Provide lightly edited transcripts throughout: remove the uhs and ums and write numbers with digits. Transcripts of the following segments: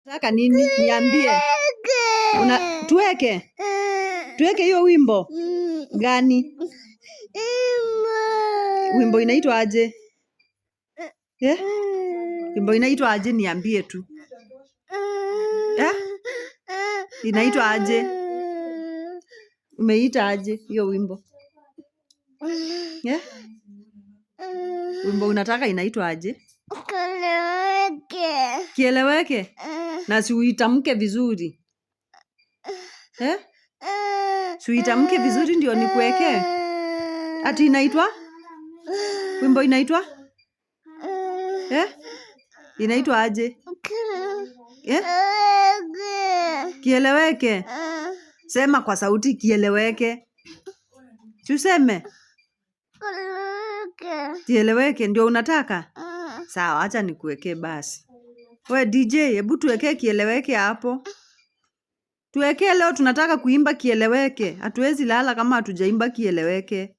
Nataka nini? Niambie. Una, tuweke tuweke hiyo wimbo gani? Wimbo inaitwa aje? Eh? Wimbo inaitwa aje? Niambie tu. Eh? Inaitwa aje? Umeita aje hiyo wimbo? Eh? Wimbo unataka inaitwa aje? Kieleweke. Kieleweke? Na si uitamke vizuri. Eh? Si uitamke vizuri ndio nikuwekee? Ati inaitwa? Wimbo inaitwa? Eh? Inaitwa aje? Eh? Kieleweke. Sema kwa sauti kieleweke. Si useme? Kieleweke ndio unataka? Sawa, acha nikuwekee basi. We DJ, hebu tuwekee kieleweke hapo. Tuwekee leo, tunataka kuimba kieleweke. Hatuwezi lala kama hatujaimba kieleweke.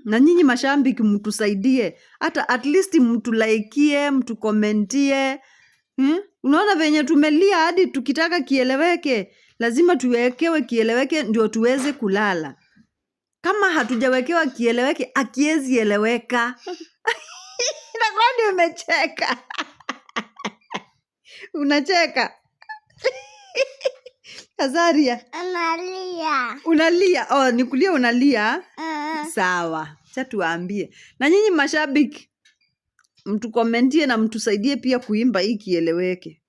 Na nyinyi mashabiki mtusaidie. Hata at least mtulaikie, mtukomentie. Unaona venye tumelia hadi tukitaka kieleweke. Lazima tuwekewe kieleweke ndio tuweze kulala. Kama hatujawekewa kieleweke, hakiwezi eleweka. Na kwani umecheka? Unacheka? Azaria. Analia. Unalia? Oh, ni kulia unalia? Sawa. Acha tuwaambie. Na nyinyi mashabiki mtukomentie na mtusaidie pia kuimba hii kieleweke.